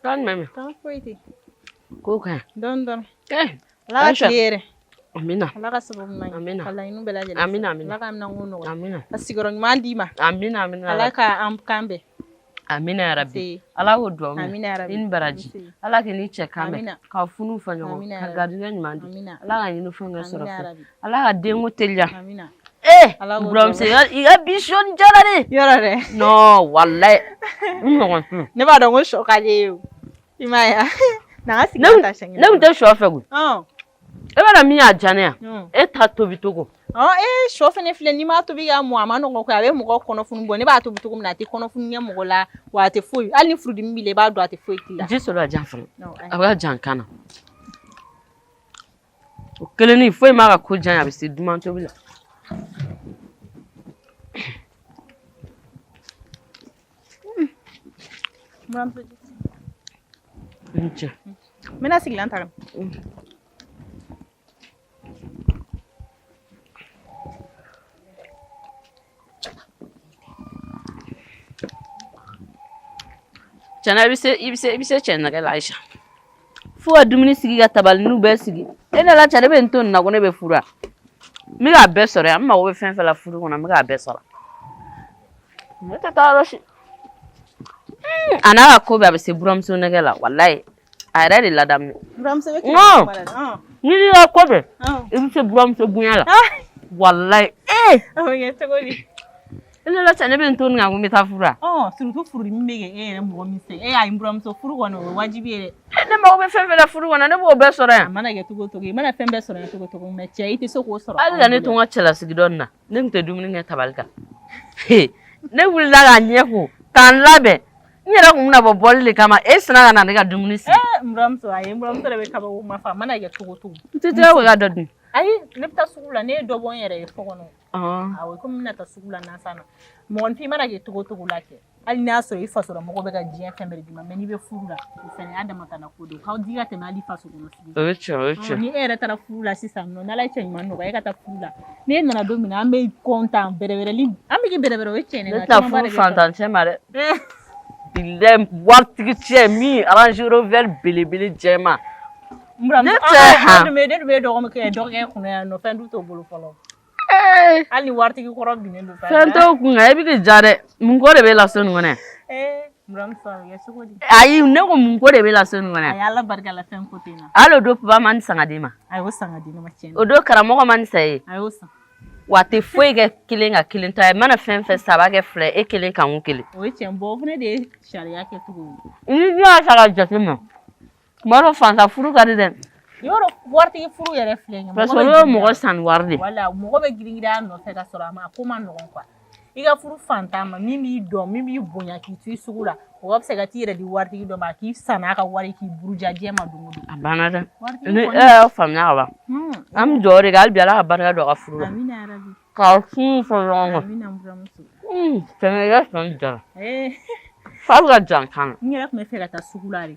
Taa jumɛn min? Taa foyi tɛ. Ko ka ɲi. Dɔɔni dɔɔni. Eh, Ala ka Aisha. tile hɛrɛ. Amina. Ala ka sababu ɲuman ye. Amina. Ka laɲiniw bɛɛ lajɛlen. Amina, amina. Ala ka aminanko nɔgɔya. Amina. Ka sigiyɔrɔ ɲuman d'i ma. Amina, amina. Ala ka an kan bɛn. Amina ya rabbi. Nse. Ala k'o duwawu minɛ. Amina ya rabbi. I ni baraji. Nse. Ala k'i n'i cɛ kan bɛn. Amina. K'aw funu fɔ ɲɔgɔn. Amina ya Ka rabbi. garijɛgɛ ɲuman di. Amina. Ala ka ɲini fɛn kɛ sɔrɔ Amina ya fɛn. rabbi. Ala ka denko teliya. Amina. Eh, Ala k'o buramuso duwawu. i ka bi sɔ nin diyara de. Yɔrɔ dɛ. Non, walayi. N ɲɔgɔn tɛ. Ne b'a dɔn ko sɔ ka di e ye o. I m'a ye wa? Na n ka sigi ta siɲɛ Ne kelen. tun tɛ sɔ fɛ koyi. Ɔn. E b'a dɔn min y'a diya ne ye? Ɔn. E ta tobi cogo. Ɔn ee sɔ fɛnɛ filɛ n'i m'a tobi ka mɔ a ma nɔgɔn koyi a bɛ mɔgɔ kɔnɔ funu bɔ ne b'a tobi cogo min na a tɛ kɔnɔ funu kɛ mɔgɔ la wa a tɛ foyi hali ni furudimi b'i la i b'a dun a tɛ foyi k'i la. Ji sɔrɔ a jan fɔlɔ. Non, ayi. A bɛ ka jan kan na. O kelennin foyi m'a ka ko diya n ye a bɛ se duman tobi la. Buramuso N cɛ. N bɛna sigilan ta ka na. Tiɲɛna i bɛ se cɛ nɛgɛ la Ayisa. Fo ka dumuni sigi ka tabaliniw bɛɛ sigi. E ne la cɛ ne bɛ n to nin na ko ne bɛ furu wa? N bɛ k'a bɛɛ sɔrɔ yan n mago bɛ fɛn fɛn la furu kɔnɔ n bɛ k'a bɛɛ sɔrɔ. Ne tɛ taa yɔrɔ si. A n'a ka ko bɛɛ a bɛ se buramuso nɛgɛ la walayi a yɛrɛ de ladamu. Buramuso bɛ Non. kuma la dɛ. Ɔn. N'i y'i ka ko bɛɛ Ɔn. i bɛ se buramuso bonya la Ah. walayi ee. A bɛ kɛ cogo di? E ne la cɛ ne bɛ n to nin kan ko n bɛ taa furu wa? Ɔn surtout furudimi bɛ kɛ e yɛrɛ mɔgɔ min fɛ e y'a ye n buramuso furu kɔni o ye wajibi ye dɛ. Ne mago bɛ fɛn fɛn la furu kɔnɔ ne b'o bɛɛ sɔrɔ A yan. mana kɛ cogo o cogo i mana fɛn bɛɛ sɔrɔ yan cogo o cogo mais cɛ i tɛ se k'o sɔrɔ. Hali ka ne to n ka cɛlasigi dɔ nin na ne tun tɛ dumuni kɛ tabali kan. Ne wulila ka ɲɛ ko k'an labɛn n yɛrɛ kun bɛna bɔ bɔli de kama e sinna ka na ne ka dumuni sigi. Ee n buramuso ayi n buramuso yɛrɛ bɛ kabako kuma fɔ a mana kɛ cogo o cogo. N tɛ taa ko i ka dɔ dun. Ayi ne bɛ taa sugu la ne ye dɔ bɔ n yɛrɛ ye so kɔnɔ. Awɔ komi n bɛna taa sugu la nasan na mɔgɔninfin mana kɛ cogo o cogo la kɛ hali n'a sɔrɔ i faso la mɔgɔ bɛ ka diɲɛ fɛn bɛɛ d'i ma mais n'i bɛ furu la o fɛnɛ y'a damatana ko de ye o ka di ka tɛmɛ hali faso kɔnɔ sigi O ye tiɲɛ o ye tiɲɛ. Ni e yɛrɛ taara furu la sisan nɔ n'Ala ye cɛ ɲuman nɔgɔya e ka taa furu la n'e nana don min na an bɛ content bɛrɛbɛrɛli an bɛ k'i bɛrɛbɛrɛ o ye tiɲɛ ye Ne tɛna furu fantan cɛ ma dɛ. Bilayi waritigi cɛ min Range Rover belebele jɛman. Ne Ne tɛ han. Ne dun bɛ dɔgɔkɛ kunna yan nɔ fɛn du t'o bolo fɔlɔ. Hali ni waritigi kɔrɔ binnen don. Fɛn t'o kun kan e bɛ k'i ja dɛ mun ko de b'e la so nin kɔnɔ yan. Ee buramuso a bɛ kɛ cogo di? Ayi ne ko mun ko de b'e la so nin kɔnɔ A yan. ye Ala barika la fɛn ko tɛ n na. Hali o don papa ma nin san ka d'i ma. A y'o san ka di ne ma tiɲɛ na. O don karamɔgɔ ma nin san e ye. A y'o san. Wa a tɛ foyi kɛ kelen ka kelen ta ye mana fɛn fɛn san a b'a kɛ fila ye e kelen kan ko kelen. O ye tiɲɛ bon o fana de ye sariya kɛcogo ye. Ni dun y'a ta ka jate minɛ tuma dɔ fantan furu ka di dɛ. Yɔrɔ waritigi furu yɛrɛ filɛ nin ye. Parce que olu bɛ mɔgɔ san ni wari de. Wala mɔgɔ bɛ girin girin a nɔfɛ ka sɔrɔ a ma a ko ma nɔgɔn quoi. I ka furu fantan ma min b'i dɔn min b'i bonya k'i to i sugu la o ka fisa ka t'i yɛrɛ di waritigi dɔ ma k'i san n'a ka wari k'i buruja diɲɛ ma don o don. A banna dɛ. Waritigi Ni e kɔni. y'o faamuya ka ban. An bɛ dugawu de kɛ hali bi Ala ka barika don a ka furu la. Amina yarabi. K'a furu fɔ ɲɔgɔn kɔ. Amina n buramuso. Tɛmɛ i ka sɔn jara. Ee. Fa bɛ ka jan kan na. N yɛrɛ tun bɛ fɛ ka taa sugu la de.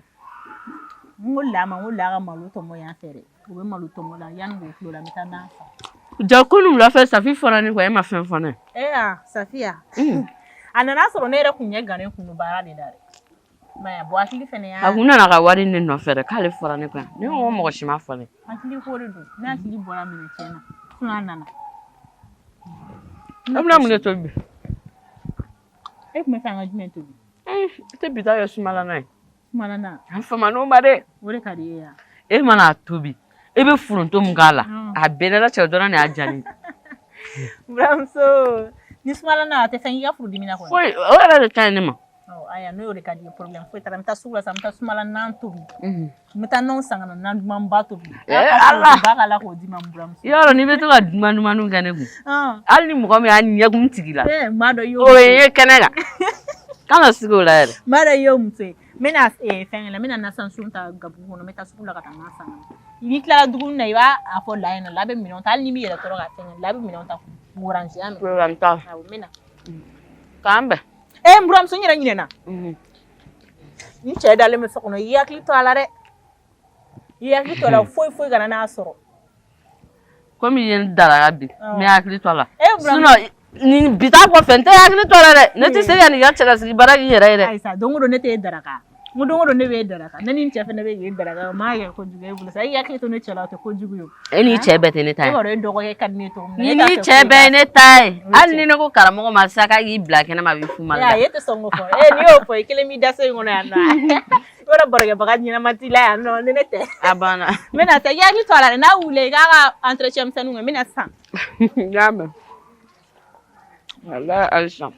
N ko La ma n ko La ka malo tɔmɔ yan fɛ dɛ. U bɛ malo tɔmɔ la yanni k'o tulo la n bɛ taa nan san. Ja ko ni wula fɛ Safi fɔra ne kɔ e ma fɛn fɔ ne ye. Ee a Safiya. A nana sɔrɔ ne yɛrɛ kun ɲɛ gannen kun don baara de la dɛ. I m'a ye bon hakili fɛnɛ y'a. A kun nana ka wari ne nɔfɛ dɛ k'ale fɔra ne kɔ yan. Ne ko ko mɔgɔ si ma fɔ ne. Hakili ko de don. Ne hakili bɔra minɛ tiɲɛ na. Sinon a nana. E bɛna mun de tobi bi? E tun bɛ fɛ an ka jumɛn tobi? I tɛ bi ta kɛ sumala na ye. Sumala na. An faman'o ma dɛ. O de ka di e ye wa? E mana a tobi e bɛ foronto mun k'a la a bɛɛ n'Ala cɛ o dɔrɔn de y'a diya ne ye. Buramuso ni sumala na a tɛ fɛn k'i ka furudimi na kɔni. Foyi o yɛrɛ de ka ɲi ne ma. Ɔ ayiwa n'o de ka di ye problème foyi t'a la n bɛ taa sugu la sisan n bɛ taa sumala nan tobi. N bɛ taa nanw san ka na nan dumanba tobi. Ee Ala. Ba k'a la k'o d'i ma n buramuso. I y'a dɔn n'i bɛ to ka duman dumanniw kɛ ne kun. Hali ni mɔgɔ min y'a ɲɛkun tigi la. Ee n b'a dɔn i y'o O ye n ye kɛnɛ kan. Kana sigi o la yɛrɛ. N b'a dɔn i y'o muso ye. N bɛna fɛn kɛ la n bɛna nasansun ta gabugu kɔnɔ n bɛ taa sugu la ka taa nan san ka na. N'i tilala dumuni na i b'a fɔ La ɲɛna La bɛ minɛnw ta hali n'i m'i yɛrɛ tɔɔrɔ ka fɛn kɛ La bɛ minɛnw ta k'u ranger i y'a mɛn. Problème t'a la. Awɔ n bɛ na. K'an bɛn. Ee n buramuso n yɛrɛ ɲinɛna. N cɛ dalen bɛ so kɔnɔ i hakili to a la dɛ. I hakili to a la foyi foyi kana n'a sɔrɔ. Komi i ye n daraka bi n bɛ hakili to a la. Sinon nin bi ta kɔfɛ n tɛ hakili to a la dɛ. Ne tɛ se ka nin ka cɛlasigi baara k'i yɛrɛ ye dɛ. Ayisa don o don ne t'e daraka. N ko don o don ne b'e daraka, ne ni n cɛ fana bɛ k'e daraka, o ma kɛ kojugu ye e bolo sa, e hakili to ne cɛ la, o tɛ kojugu ye o. E n'i cɛ bɛɛ tɛ ne ta E ye. b'a dɔn e dɔgɔkɛ ka di ne ye cogo min na. Ni e t'a n'i fɛ cɛ foyi bɛɛ ye k'a ne ta ye. O ye Hali tiɲɛ. ni ne ko karamɔgɔ ma sisan k'a k'i bila kɛnɛma, a b'i fu mali E la. e tɛ sɔn k'o fɔ. E n'i y'o fɔ, i kelen b'i da so in kɔnɔ yan nɔ. I b'a dɔn barokɛbaga ɲɛnama t'i la yan nɔ, ni ne tɛ. A banna. N bɛna sa, i hakili to a la dɛ, n'a wulila i k'a ka entretien misɛnninw kɛ, n bɛna sisan. N y'a mɛn. Walayi Ayisa.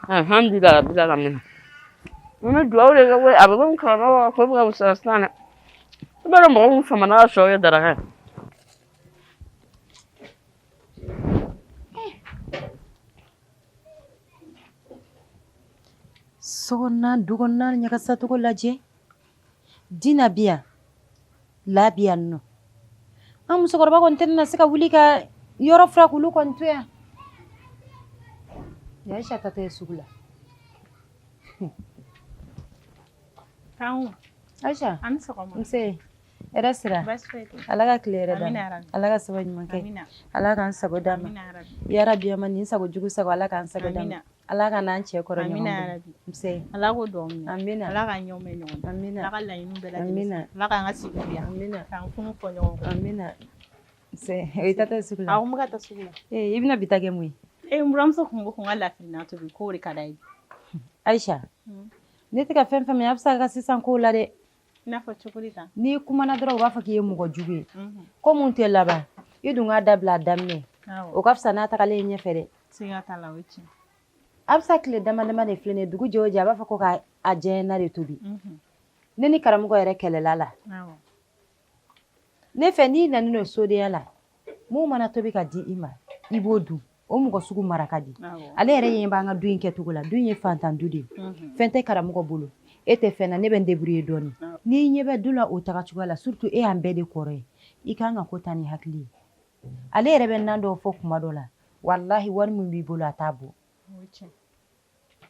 Alhamdulilayi rabil alamina. N bɛ dugawu de kɛ koyi, a bɛ komi karamɔgɔ ka ko bɛ ka fisaya sisan dɛ. I b'a dɔn mɔgɔ min famana ka sɔ kɛ daraka ye. Sokɔnɔna dukɔnɔna ɲagasacogo lajɛ. Dina bi yan, La bi yan nɔ. An musokɔrɔba kɔni tɛna se ka wuli ka yɔrɔ furan k'olu kɔni to yan. Nin Ayisa taatɔ ye sugu la. Kanku. Ayisa. A ni sɔgɔma. Nse. Hɛrɛ sira. Baasi foyi tɛ. Ala ka tile hɛrɛ d'an ma. Amina yarabi. Ala ka sababu ɲuman kɛ. Amina. Ala k'an sago d'an ma. Amina yarabi. Yarabi ama nin sago jugu sago Ala k'an sago d'an ma. Amina. Ala ka n'an cɛ kɔrɔ ɲɔgɔn Amina bolo. yarabi. Nse. Ala k'o dugawu minɛ. Amina. Ala k'an ɲɛw mɛn ɲɔgɔn na. Amina. Ala ka laɲiniw bɛɛ lajɛlen Amina. sɔrɔ. Ala k'an ka sigiw diya. Amina. K'an funu fɔ ɲɔgɔn kɔ. Amina. Nse, o y'i taatɔ ye sugu la. Awɔ, n bɛ ka taa sugu la. Ee, i bɛna bi ta kɛ mun ye? Ee, n buramuso kun ko ko n ka lafirinan tobi, k'o de ka d'a ye. Ayisa, ne tɛ ka fɛn faamuya a bɛ se ka sisan kow la dɛ. I n'a fɔ cogo di tan? N'i kumana dɔrɔn u b'a fɔ k'i ye mɔgɔ jugu ye. Ko mun tɛ laban, i dun k'a dabila a daminɛ. O ka fisa n'a tagalen ɲɛfɛ dɛ. Siga t'a la, o ye tiɲɛ. A bɛ se tile dama dama de filɛ nin ye, dugu jɛ o jɛ a b'a fɔ ko ka a jɛɲɛna de tobi. Ne ni karamɔgɔ yɛrɛ kɛlɛla la. Ne fɛ n'i nana n'o sodenya la, mun mana tobi ka di i ma, i b'o dun. O mɔgɔ sugu mara ka di. Ale yɛrɛ ɲɛ b'an ka du in kɛcogo la. Du in ye fantan du de ye. Fɛn tɛ karamɔgɔ bolo, e tɛ fɛn na, ne bɛ n débrouiller dɔɔni. N'i ɲɛ bɛ du la o taga cogoya la, surtout e y'an bɛɛ de kɔrɔ ye, i kan ka ko ta ni hakili ye. Ale yɛrɛ bɛ nan dɔw fɔ kuma dɔ la, walahi wari min b'i bolo a t'a bɔ.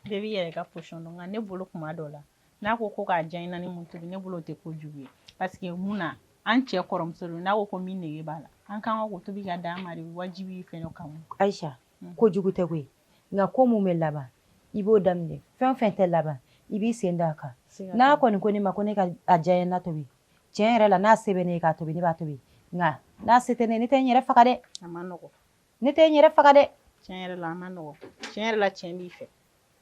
Bɛɛ b'i yɛrɛ ka position dɔn, nka ne bolo kuma dɔ la n'a ko ko k'a diya naani mun tobi, ne bolo o tɛ kojugu ye, parce que mun na an cɛ kɔrɔmuso don, n'a ko ko min nege b'a la, an kan ka ko tobi ka d'a ma de, wajibi fɛn kan. Ayisa, kojugu tɛ koyi, nka ko mun bɛ laban i b'o daminɛ, fɛn o fɛn tɛ laban i b'i sen da a kan. N'a kɔni ko ne ma ko ne ka a diya na tobi, tiɲɛ yɛrɛ la n'a se bɛ ne ye k'a tobi, ne b'a tobi, nka n'a se tɛ ne ye, ne tɛ n yɛrɛ faga dɛ. A ma nɔgɔ. Ne tɛ n yɛrɛ faga dɛ. Tiɲɛ yɛrɛ la a ma nɔgɔ. Tiɲɛ yɛrɛ la tiɲɛ b'i fɛ.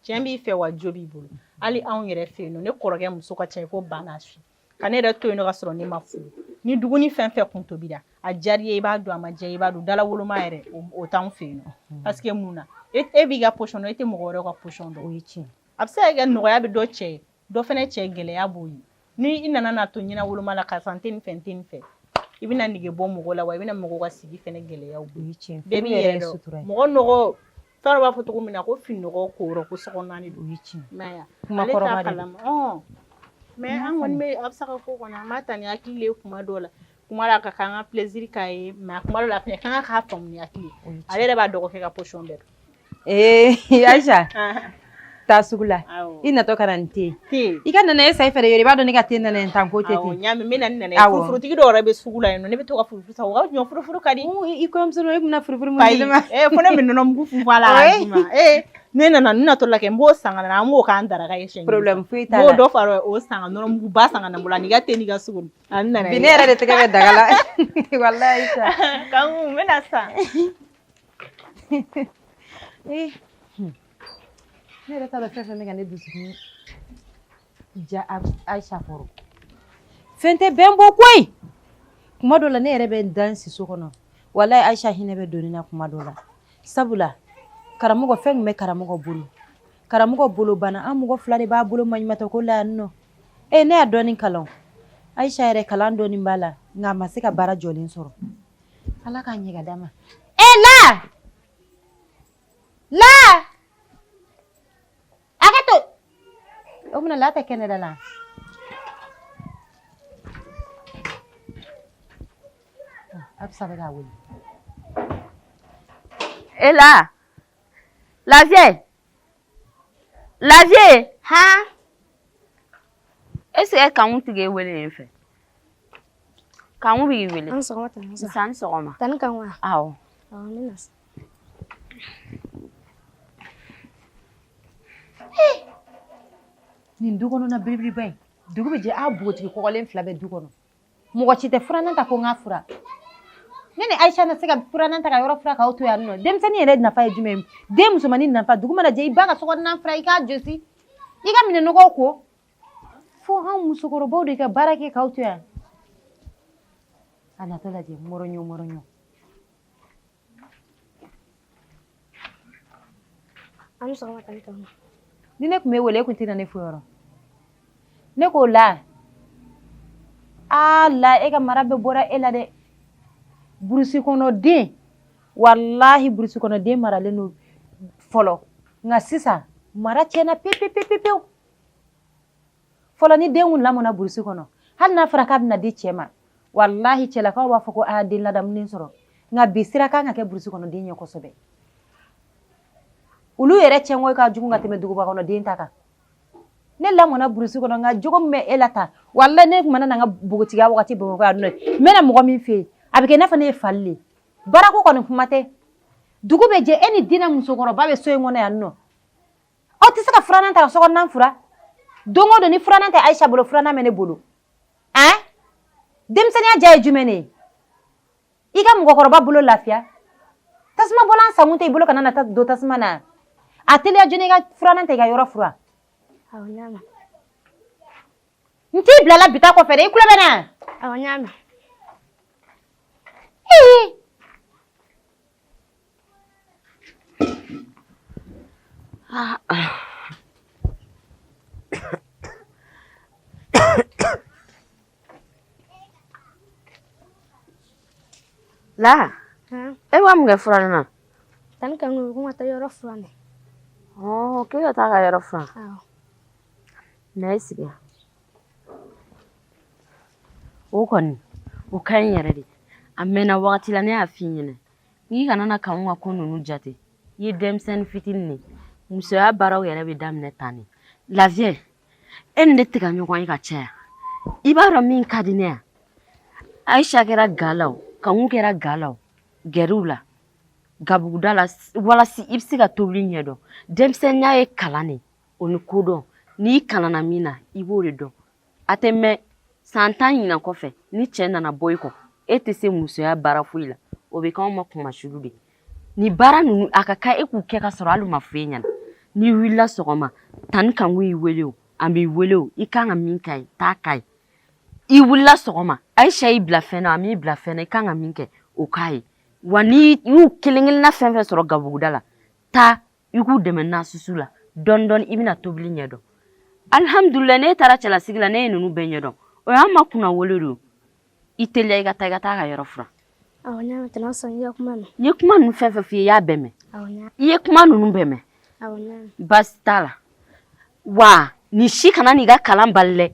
Tiɲɛ b'i fɛ wa jo b'i bolo. Hali anw yɛrɛ fɛ yen nɔ, ne kɔrɔkɛ muso ka ca i ko ba n'a fi. Ka ne yɛrɛ to yen nɔ ka sɔrɔ ne ma furu. Ni dumuni fɛn fɛn kun tobira, a diyara i ye i b'a dun, a ma diya i b'a dun, dala woloma yɛrɛ o t'anw fɛ yen nɔ. Parce que mun na e b'i ka position dɔn, e tɛ mɔgɔ wɛrɛ ka position dɔn. O ye tiɲɛ. A bɛ se ka kɛ nɔgɔya bɛ dɔ cɛ ye, dɔ fana cɛ gɛlɛya b'o ye. Ni i nana n'a to ɲɛna woloma la, karisa n tɛ nin fɛ, n tɛ nin fɛ, i bɛna nege bɔ mɔgɔ la wa i bɛna mɔgɔw ka sigi fɛnɛ gɛlɛya u bolo. O ye tiɲɛ. Bɛɛ b'i yɛrɛ dɔn. Mɔgɔ nɔgɔ, fɛn dɔ b'a fɔ cogo min na ko fini nɔgɔ ko yɔrɔ ko sokɔnɔna de don. O ye tiɲɛ. I m'a ye wa? Kuma Ale kɔrɔma t'a de don. kalama. Mais an kɔni bɛ a bɛ se ka ko kɔni an b'a ta ni hakili ye kuma dɔw la. Kuma la ka k'an ka plaisir k'a ye, mais kuma dɔw la fɛnɛ k'an ka k'a faamu ni hakili ye. Ale yɛrɛ b'a dɔgɔkɛ ka position bɛɛ dɔn. Ee Ayisa, taa sugu la. I natɔ ka na ni te ye. I ka nana ye sayi fɛrɛ yɔrɔ, i b'a dɔn ne ka te nana ye tan ko tɛ ten. Awɔ, n y'a mɛn, n bɛ na ni nana ye. Furufurutigi dɔw yɛrɛ bɛ sugu la yen nɔ, ne bɛ to ka furufuru san, o ka ɲɔ furufuru ka di. I kɔɲɔmuso i tun bɛna furufuru mun di ne ma? Ee, fo ne bɛ nɔnɔ mugu funfun a la k'a d'i ma. Ee, ne nana n natɔ la kɛ n b'o san ka na, an b'o k'an daraka ye siɲɛ kelen. Problème foyi t'a N b'o la. dɔ fara o san ka nɔnɔ muguba san ka na n bolo, ani i ka te n'i ka sogo. Ani nana Bi ne yɛrɛ de tɛgɛ bɛ daga la. Walayi Ayisa. Kanku, n bɛna san. Ee, ne yɛrɛ t'a dɔn fɛn fɛn bɛ ka ne dusukun ja Ayisa kɔrɔ. Fɛn tɛ bɛn bɔ koyi. Kuma dɔ la ne yɛrɛ bɛ n da n si so kɔnɔ. Walayi Ayisa hinɛ bɛ don ne na kuma dɔ la. Sabula karamɔgɔ fɛn tun bɛ karamɔgɔ bolo. Karamɔgɔ bolo banna, an mɔgɔ fila de b'a bolo maɲumatɔ ko la yan nɔ. Ee, ne y'a dɔɔnin kalan. Ayisa yɛrɛ kalan dɔɔnin b'a la, nka a ma se ka baara jɔlen sɔrɔ. Ala k'a ɲɛ ka d'a ma. Ee la! La! A ka to. O munna la tɛ kɛnɛ da la? Absa bɛ k'a wele. E la! Lafiya! Lafiya! Han? Est-ce que Kanku tɛ k'e wele yen fɛ? Kanku bɛ k'i wele. An sɔgɔma tante Musa. Nse, a ni sɔgɔma. Tani Kanku wa? Awɔ. Awɔ, ne na. Nin du kɔnɔna belebeleba in, dugu bɛ jɛ a npogotigi kɔgɔlen fila bɛ du kɔnɔ. Mɔgɔ si tɛ furannan ta ko n k'a furan. Ne ni Ayisa na se ka furannan ta ka yɔrɔ furan k'aw to yan nɔ. Denmisɛnnin yɛrɛ nafa ye jumɛn ye? Den musomannin nafa, dugu mana jɛ i ba ka sokɔnɔna furan, i k'a jɔsi, i ka minɛnɔgɔw ko. Fo anw musokɔrɔbaw de ka baara kɛ k'aw to yan. A natɔ lajɛ, mɔrɔɲɔ mɔrɔɲɔ. An ni sɔgɔma tanti Tɔgɔma. Ni ne tun b'e wele e tun tɛ na ne fo yɔrɔ. Ne k'o la aa la e ka mara bɛɛ bɔra e la dɛ. Burusi kɔnɔ den walahi burusi kɔnɔ den maralen don fɔlɔ nka sisan mara tiɲɛna pewu pewu pewu pewu. Fɔlɔ ni den kun lamɔna burusi kɔnɔ hali n'a fɔra k'a bɛna di cɛ ma walahi cɛlakaw b'a fɔ ko aa den ladamunen sɔrɔ nka bi sira kan ka kɛ burusi kɔnɔ den ɲɛ kosɛbɛ. Olu yɛrɛ cɛnko ka jugu ka tɛmɛ duguba kɔnɔ den ta kan. Ne lamɔna burusi kɔnɔ nka jogo min bɛ e la tan walahi ne tun mana na n ka npogotigiya wagati Bamakɔ yan nɔ n bɛna mɔgɔ min fɛ yen a bɛ kɛ i n'a fɔ ne ye fali le. Baarako kɔni kuma tɛ. Dugu bɛ jɛ e ni Dina musokɔrɔba bɛ so in kɔnɔ yan nɔ. Aw tɛ se ka furannan ta ka sokɔnɔna furan. Don o don ni furannan tɛ Ayisa bolo furannan bɛ ne bolo. An denmisɛnninya diya ye jumɛn de ye? I ka mɔgɔkɔrɔba bolo lafiya. Tasuma bɔlan sankun tɛ i bolo kana na don tasuma na. A teliya joona i ka furannan ta i ka yɔrɔ furan. Awɔ, n y'a mɛn. N t'i bila la bi ta kɔfɛ dɛ, i tulo bɛ n na? Awɔ, n y'a mɛn. Ee! La e b'a mun kɛ furanna na? Tanti Kanku ko n ka taa yɔrɔ furan de. K'e ka taa ka yɔrɔ furan. Na i sigi yan. O kɔni o ka ɲi yɛrɛ de. A mɛnna wagati la ne y'a f'i ɲɛna n'i kana na Kanku ka ko ninnu jate. I ye denmisɛnnin fitinin de ye. Musoya baaraw yɛrɛ bɛ daminɛ tan de. Lafiya e ni ne tɛ ka ɲɔgɔn ye ka caya. I b'a dɔn min ka di ne ye Ayisa kɛra ga la o Kanku kɛra ga la o gɛrɛw la gabuguda la walasa i bɛ se ka tobili ɲɛdɔn. Denmisɛnninya ye kalan de ye o ni kodɔn. N'i kalanna min na i b'o de dɔn. A tɛ mɛn san 10 ɲinan kɔfɛ ni cɛ nana bɔ i kɔ e tɛ se musoya baara foyi la o bɛ k'anw ma kunmasuli de. Ni baara ninnu a ka kan e k'u kɛ ka sɔrɔ hali u ma fɔ e ɲɛna. N'i wulila sɔgɔma tanti Kanku y'i wele o a m'i wele o i kan ka min k'a ye taa k'a ye. I wulila sɔgɔma Ayisa y'i bila fɛn na a m'i bila fɛn na i kan ka min kɛ o k'a ye. Wa n'i y'u kelen kelenna fɛn fɛn sɔrɔ gabuguda la taa i k'u dɛmɛ nasusu la dɔɔni dɔɔni i bɛna tobili ɲɛdɔn. Alihamudulila n'e taara cɛlasigi la ne ye ninnu bɛɛ ɲɛdɔn o y'an ma kunnawolo de ye. I teliya i ka taa i ka taa ka yɔrɔ furan. Awɔ, n y'a mɛn tante Sɔn, i ka kuma mɛn. N ye kuma ninnu fɛn fɛn f'i ye i y'a bɛɛ mɛn. Awɔ, n y'a mɛn. I ye kuma ninnu bɛɛ mɛn. Awɔ, n y'a mɛn. Baasi t'a la. Wa nin si kana n'i ka kalan bali dɛ.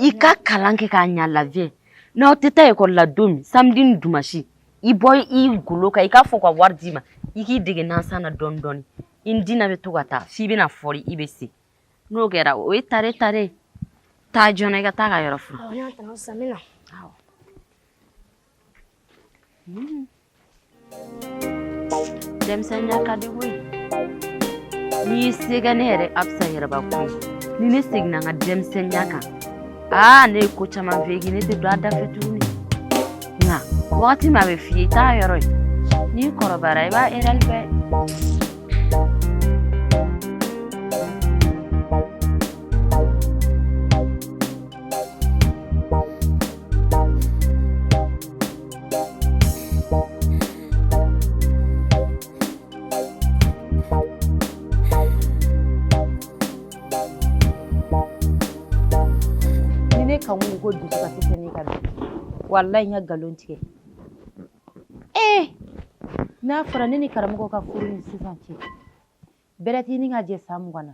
I ka kalan kɛ k'a ɲa Lafiya. N'aw tɛ taa ekɔli la don min samedi ni dimanche i bɔ i golo kan i k'a fɔ ka wari d'i ma i k'i dege nansan na dɔɔni dɔɔni. I ni Dina bɛ to ka taa f'i bɛna fɔri i bɛ se. N'o kɛra o ye tare tare. Taa joona i ka taa ka yɔrɔ furan. Awɔ, n y'a mɛn tante Sisan, n bɛ na. Awɔ. Denmisɛnninya ka di koyi. N'i y'i se kɛ ne yɛrɛ Absa yɛrɛbakun ye ni ne seginna n ka denmisɛnninya kan aa ne ye ko caman vécu ne tɛ don a da fɛ tuguni nka wagati min a bɛ f'i ye i t'a yɔrɔ ye n'i kɔrɔbayara i b'a erreur bɛɛ. Ni ne Kanku ko dusukasi tɛ ne kan bi walayi n ka nkalon tigɛ ee n'a fɔra ne ni karamɔgɔ ka furu ni sisan cɛ bɛrɛ tɛ ɲini ka jɛ san 20 na.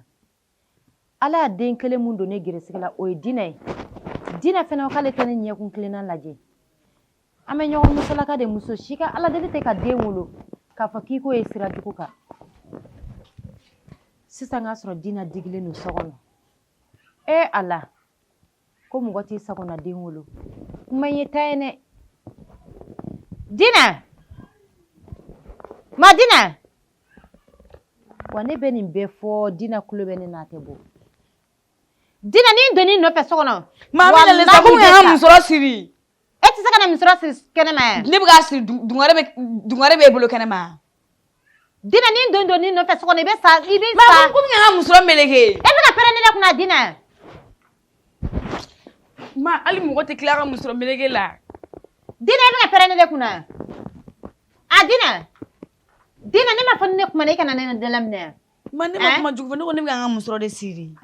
Ala y'a den kelen mun don ne gɛrɛsɛgɛ la o ye Dina ye. Dina fɛnɛ ko k'ale tɛ ne ɲɛkun kelenna lajɛ. An bɛ ɲɔgɔn musalaka de muso si ka ala deli tɛ ka den wolo k'a fɔ k'i k'o ye sira jugu kan. Sisan k'a sɔrɔ Dina digilen don so kɔnɔ. E Ala ko mɔgɔ t'i sagona den wolo. Kuma in ye ta ye dɛ. Dina! Ma Dina! Wa ne bɛ nin bɛɛ fɔ Dina tulo bɛ ne n'a tɛ bɔ. Dina ni n donn'i nɔfɛ so kɔnɔ. Maa min nalen sa ko n ka musɔrɔ siri. E tɛ se ka na musɔrɔ siri kɛnɛma yan. Ne bɛ k'a siri dungare b'e bolo kɛnɛma. Dina ni n donn'i nɔfɛ so kɔnɔ i bɛ sa i bɛ sa. Maa ko n ka musɔrɔ meleke. E bɛ ka pɛrɛn ne de kunna Dina. Ma hali mɔgɔ tɛ tila ka musɔrɔ meleke la. Dina e bɛ ka pɛrɛn ne de kunna. A Dina. Dina ne m'a fɔ ni ne kumana i kana ne dalaminɛ. Ma ne ma kuma jugu fɔ ne ko ne bɛ ka n ka musɔrɔ de siri.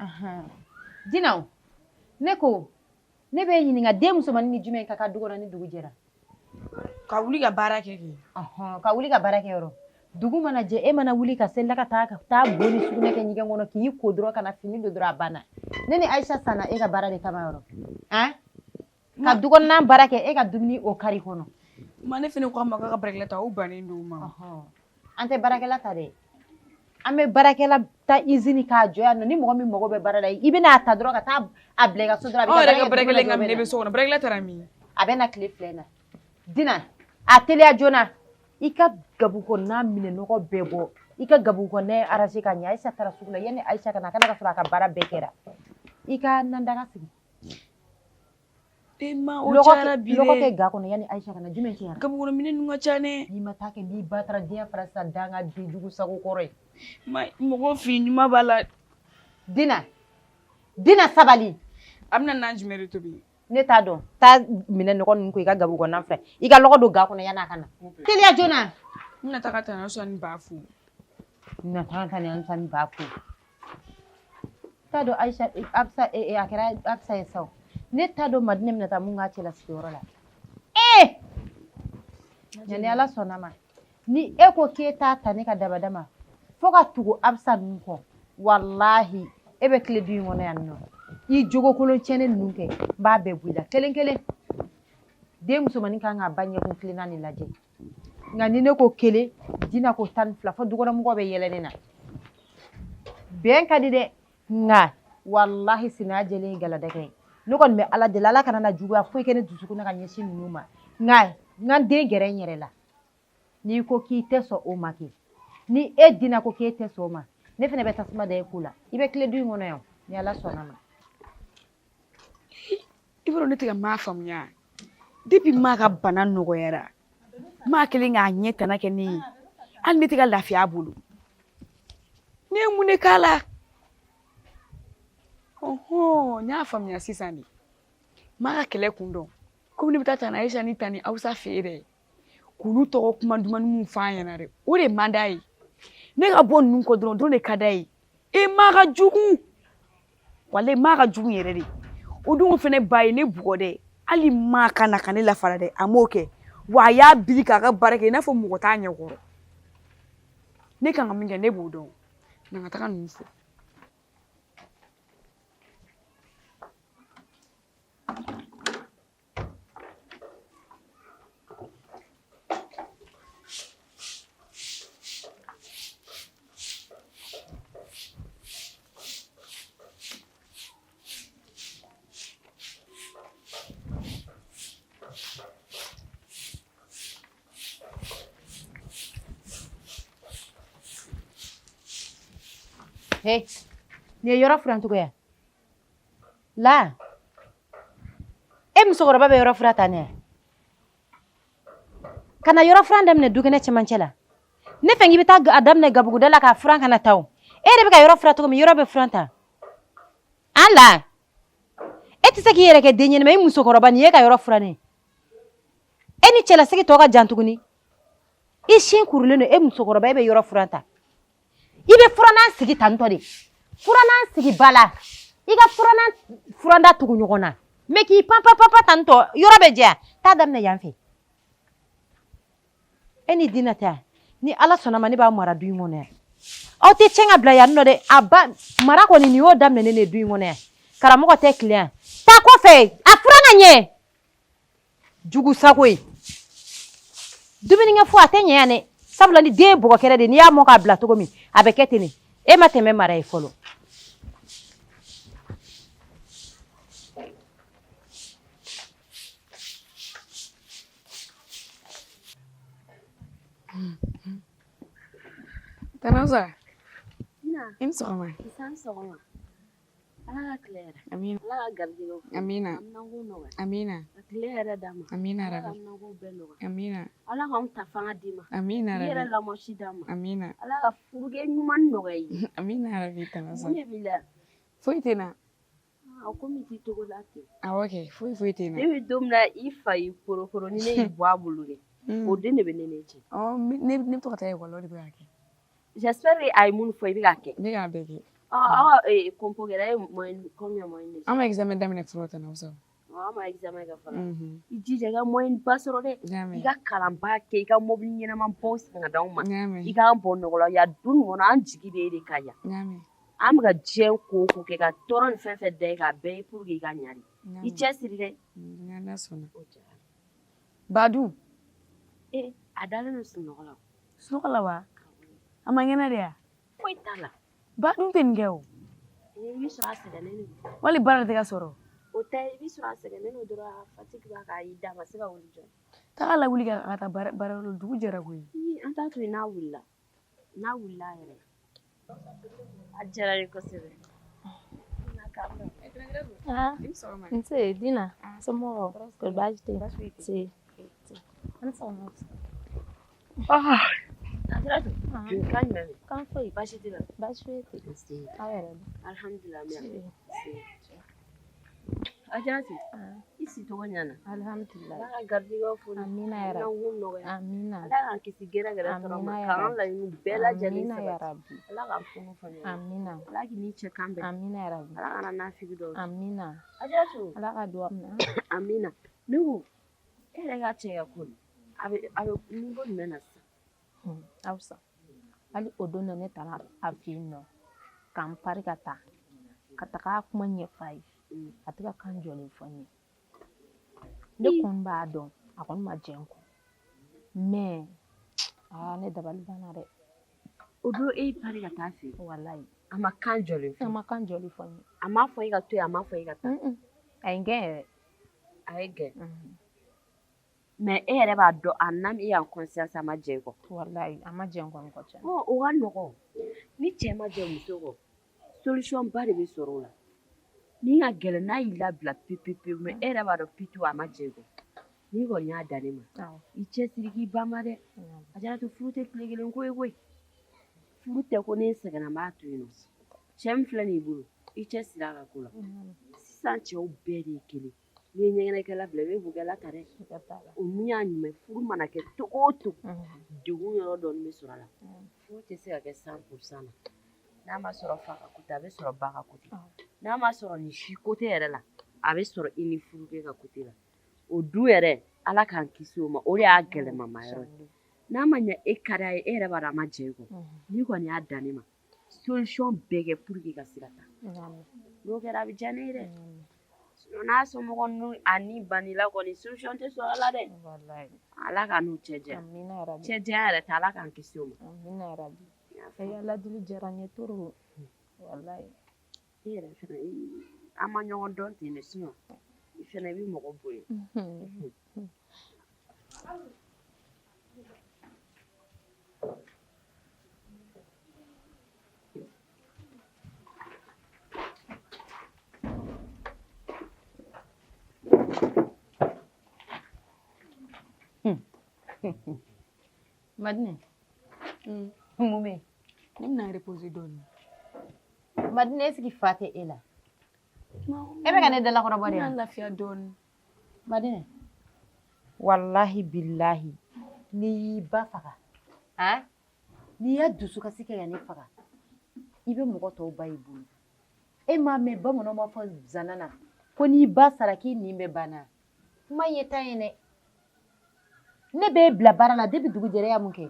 Dina ne ko ne b'e ɲininka den musomannin ni jumɛn ka kan du kɔnɔ ni dugu jɛra. Ka wuli ka baara kɛ kɛ. Ka wuli ka baara kɛ yɔrɔ. Dugu mana jɛ e mana wuli ka seli ka taa bo ni sugunɛ kɛ ɲɛgɛn kɔnɔ k'i ko dɔrɔn ka na fini don dɔrɔn a banna. Ne ni Ayisa sanna e ka baara de kama yɔrɔ. Ka du kɔnɔna baara kɛ e ka dumuni o kari kɔnɔ. Ma ne fana ko a ma k'a ka baarakɛla ta o bannen don o ma. An tɛ baarakɛla ta dɛ. An bɛ baarakɛla ta usine k'a jɔ yan nɔ ni mɔgɔ min mago bɛ baara la i bɛna a ta dɔrɔn ka taa a bila i ka so dɔrɔn a bɛ taa baara kɛ. Aw yɛrɛ ka baarakɛla in ka minɛ bɛ so kɔnɔ baarakɛla taara min? A bɛ na tile 2 in na. Dina a teliya joona i ka gabu kɔnɔna minɛ nɔgɔ bɛɛ bɔ i ka gabu kɔnɔna arranger ka ɲɛ. Ayisa taara sugu la yanni Ayisa ka na a kana ka sɔrɔ a ka baara bɛɛ kɛra. I ka nandaga sigi. Ma o cayara bi dɛ. Lɔgɔ kɛ ga kɔnɔ yanni Ayisa ka na jumɛn cayara? Gabu kɔnɔ minɛn ninnu ka ca dɛ. N'i ma taa kɛ n'i ba taara diɲɛ fara sisan danga den jugu sago kɔrɔ ye. Ma mɔgɔ fini ɲuman b'a la. Dina Dina sabali. A bɛna nan jumɛn de tobi? Ne t'a dɔn. Taa minɛ nɔgɔ ninnu ko i ka gabu kɔnɔna filɛ. I ka lɔgɔ don ga kɔnɔ yanni a ka na. Teliya joona. N bɛna taa ka Tani ni ba fo. N bɛna taa Tani ni ba fo. T'a dɔn Ayisa Absa a kɛra Absa ye sa o. Ne t'a dɔn Madinɛ bɛna taa mun k'a cɛlasigiyɔrɔ la. Ee! Ɲani Ala sɔnna ma. Ni e ko k'e t'a ta ne ka dabada ma fo ka tugu Absa ninnu kɔ walahi e bɛ tile du in kɔnɔ yan nɔ. I jogokolon tiɲɛnen ninnu kɛ n b'a bɛɛ bɔ i la kelen kelen. Den musomannin kan k'a ba ɲɛkun kilenna de lajɛ. Nka ni ne ko kelen Dina ko 12 fo dukɔnɔmɔgɔw bɛ yɛlɛ ne na. Bɛn ka di dɛ nka walahi sinaya jɛlen ye galadɛgɛ ye. Ne kɔni bɛ Ala deli Ala kana na juguya foyi kɛ ne dusukun na ka ɲɛsin ninnu ma nka n ka den gɛrɛ n yɛrɛ la. N'i ko k'i tɛ sɔn o ma kɛ ni e Dina ko k'e tɛ sɔn o ma ne fana bɛ tasuma da e ko la i bɛ tile du in kɔnɔ yan ni Ala sɔnna ma. I b'a dɔn ne tɛ ka maa faamuya depuis maa ka bana nɔgɔyara maa kelen k'a ɲɛ tana kɛ ne ye hali ne tɛ ka lafiya a bolo ne ye mun de k'a la. Ɔhɔn n y'a faamuya sisan de maa ka kɛlɛ kun dɔn komi ne bɛ taa Tani Ayisa ni Tani Awusa fɛ yen dɛ k'olu tɔgɔ kuma dumanniw f'a ɲɛna dɛ o de man d'a ye ne ka bɔ ninnu kɔ dɔrɔn de ka d'a ye e maa ka jugu walayi maa ka jugu yɛrɛ de o dun fana ba ye ne bugɔ dɛ hali maa ka na ka ne lafara dɛ a m'o kɛ wa a y'a biri k'a ka baara kɛ i n'a fɔ mɔgɔ t'a ɲɛkɔrɔ ne kan ka min kɛ ne b'o dɔn na ka taga ninnu fo. Hey, nin ye yɔrɔ furan cogo ye la e musokɔrɔba bɛ yɔrɔ furan tan ne ka na yɔrɔ furan daminɛ dukɛnɛ cɛmancɛ la ne fɛ k'i bɛ taa a daminɛ gabuguda la k'a furan ka na taa o e yɛrɛ bɛ ka yɔrɔ furan cogo min yɔrɔ bɛ furan tan an la e tɛ se k'i yɛrɛ kɛ den ɲɛnama i musokɔrɔba nin ye ka yɔrɔ furan ne e ni cɛlasigi tɔ ka jan tuguni i sin kurulen don e musokɔrɔba e bɛ yɔrɔ furan tan i bɛ furannan sigi tantɔ de furannan sigi ba la i ka furannan furanda tugu ɲɔgɔn na mɛ k'i pan pan pan pan tantɔ yɔrɔ bɛ jɛya taa daminɛ yan fɛ e ni Dina tɛ ni Ala sɔnna ma ne b'a mara du in kɔnɔ yan aw tɛ tiɲɛ ka bila yan nɔ dɛ a ba mara kɔni nin y'o daminɛ ne de du in kɔnɔ yan karamɔgɔ tɛ tile yan taa kɔfɛ a furan ka ɲɛ jugu sago ye dumunikɛ fo a tɛ ɲɛ yan dɛ sabula ni den ye bɔgɔ kɛrɛ de n'i y'a mɔ k'a bila cogo min a bɛ kɛ ten de e ma tɛmɛ mara ye fɔlɔ. Tani Awusa. I ni sɔgɔma. Nse a ni sɔgɔma. Ala ka tile hɛrɛ. Amina. Ala ka garijɛgɛw foni. Amina. Haminanko nɔgɔya. Amina. Ka tile hɛrɛ d'an ma. Amina Ala ka rabi. haminanko bɛɛ nɔgɔya. Amina. Ala k'anw ta fanga d'i ma. Amina I yɛrɛ rabi. lamɔsi d'an ma. Amina. Ala ka furukɛ ɲuman nɔgɔya i ye. Amina rabi tana Mun Awusa. de b'i la? Foyi tɛ n na. A komi i t'i togo la ten. Awɔ kɛ foyi foyi tɛ n na. Ne bɛ don min na i fa y'i korokoro ni ne y'i bɔ a bolo dɛ. O den de bɛ ne n'e cɛ. Ɔ ne bɛ to ka taa ekɔli la o de bɛ k'a kɛ. J'espère que a ye mun fɔ i bɛ k'a kɛ. Ne k'a bɛɛ kɛ. Aw ka compo kɛra e ye moyenne combien moyenne de An ma examen daminɛ fɔlɔ tana Awusa. Aw ma examen kɛ fɔlɔ. I jija i ka moyenne ba sɔrɔ dɛ. N y'a mɛn. I ka kalanba kɛ i ka mobili ɲɛnama baw san ka d'anw ma. N y'a mɛn. I k'an bɔ nɔgɔ la yan du nin kɔnɔ an jigi bɛ e de kan yan. N y'a mɛn. An bɛ ka diɲɛ ko o ko kɛ ka tɔɔrɔ ni fɛn fɛn da i kan a bɛɛ ye pour que i ka ɲa de. I cɛsiri dɛ. Ni Ala sɔnna. Badu. Ee a dalen don sunɔgɔ la. Sunɔgɔ la wa? A man kɛnɛ de ya? Foyi t'a la. Badu tɛ nin kɛ o. I bɛ sɔrɔ a sɛgɛnnen don. Wali baara tɛ ka sɔrɔ. O tɛ i bɛ sɔrɔ a sɛgɛnnen don dɔrɔn a fatigue b'a kan a y'i da a ma se ka wuli joona. Taga lawuli ka taa baarayɔrɔ la dugu jɛra koyi. Ii, an t'a to yen n'a wulila. N'a wulila a yɛrɛ. A diyara n ye kosɛbɛ. Ah, nse Dina, somɔgɔw kɔri baasi tɛ yen? Nse. An sɔgɔma. Ah. Ajaratu, kan jumɛn bɛ? Kan foyi. Baasi t'i la? Baasi foyi tɛ yen. Nse. Aw yɛrɛ dun? Alhamdulilah. Nse. Nse. Ajaratu, i si cogo ɲɛna. Alhamdulilah. Ala ka garijɛgɛw foni. Amina ya Ala Rabbi. k'u nɔgɔya. Amina. Ala k'an kisi gɛrɛgɛrɛ tɔɔrɔ ma. Amina ya K'an Rabbi. laɲiniw bɛɛ lajɛlen Amina ya sabati. Rabbi. Ala k'an furu faamuya. Amina. Ala k'i n'i cɛ kan bɛn. Amina ya Rabbi. Ala kana nafigi dɔw kɛ. Amina. Ajaratu. Ala ka duwa minɛ. Amina. Ne ko e yɛrɛ ka cɛ ka ko nin a bɛ niveau jumɛn na sisan? Awusa. Hali o don na ne taara a fɛ yen nɔ ka n pari ka taa ka taga kuma ɲɛf'a ye a tɛ ka kan jɔlen fɔ n ye ne kɔni b'a dɔn a kɔni ma jɛn n kɔ mais aa ne dabali banna dɛ. O don e y'i pari ka taa fɛ yen? Walayi. A ma kan jɔlen fɔ? A ma kan jɔlen fɔ n ye. A m'a fɔ e ka to yen, a m'a fɔ e ka taa? A ye n gɛn yɛrɛ. A ye gɛn? Mais e yɛrɛ b'a dɔn en âme et en conscience a ma jɛn i kɔ. Walayi a ma jɛn n kɔni kɔ tiɲɛ. Bon o ka nɔgɔn ni cɛ ma jɛn muso kɔ solution ba de bɛ sɔrɔ o la. Min ka gɛlɛn n'a y'i labila pewu pewu pewu mais e yɛrɛ b'a dɔn pitu a ma jɛn i kɔ. N'i kɔni y'a dan ne ma i cɛsiri k'i banba dɛ. Ajaratu furu tɛ tile kelen ko ye koyi. Furu tɛ ko ne sɛgɛnna n b'a to yen nɔ. Cɛ min filɛ nin y'i bolo i cɛsiri a ka ko la. Sisan cɛw bɛɛ de ye kelen. N'i ye ɲɛgɛnɛkɛla bila i bɛ bugɛla ta dɛ. O min y'a ɲuman ye furu mana kɛ cogo o cogo degun yɔrɔ dɔɔni bɛ sɔrɔ a la. Furu tɛ se ka kɛ 100% na. N'a ma sɔrɔ fa ka côté a bɛ sɔrɔ ba ka côté. N'a ma sɔrɔ nin si côté yɛrɛ la a bɛ sɔrɔ i ni furukɛ ka côté la. O du yɛrɛ Ala k'an kisi o ma o de y'a gɛlɛmama yɔrɔ ye. N'a ma ɲɛ e ka d'a ye e yɛrɛ b'a dɔn a ma jɛn i kɔ. N'i kɔni y'a dan ne ma solution bɛɛ kɛ pour que ka se ka taa. N'o kɛra a bɛ diya ne ye dɛ. Sinon n'a somɔgɔ ninnu a ni banila kɔni solution tɛ sɔrɔ a la dɛ. Ala k'an n'u cɛ janya. Amina ya Rabbi. Cɛ janya yɛrɛ tɛ Ala k'an kisi o ma. Amina ya Rabbi. I ka ladili diyara n ye trop. Walayi. I yɛrɛ fɛnɛ an ma ɲɔgɔn dɔn ten de sinon i fɛnɛ i bɛ mɔgɔ bonya. Madinɛ mun bɛ yen? Ne bɛna reposer dɔɔni. Madinɛ est-ce que fa tɛ e la? E bɛ ka ne dalakɔrɔbɔ de N wa? bɛna lafiya dɔɔni. Madinɛ walahi bilahi n'i y'i ba faga han n'i y'a dusukasi kɛ ka ne faga i bɛ mɔgɔ tɔw ba i bolo e m'a mɛn bamananw b'a fɔ zana na ko n'i ba sara k'i nin bɛ banna kuma ye tan ye dɛ ne b'e bila baara la depuis dugu jɛra e y'a mun kɛ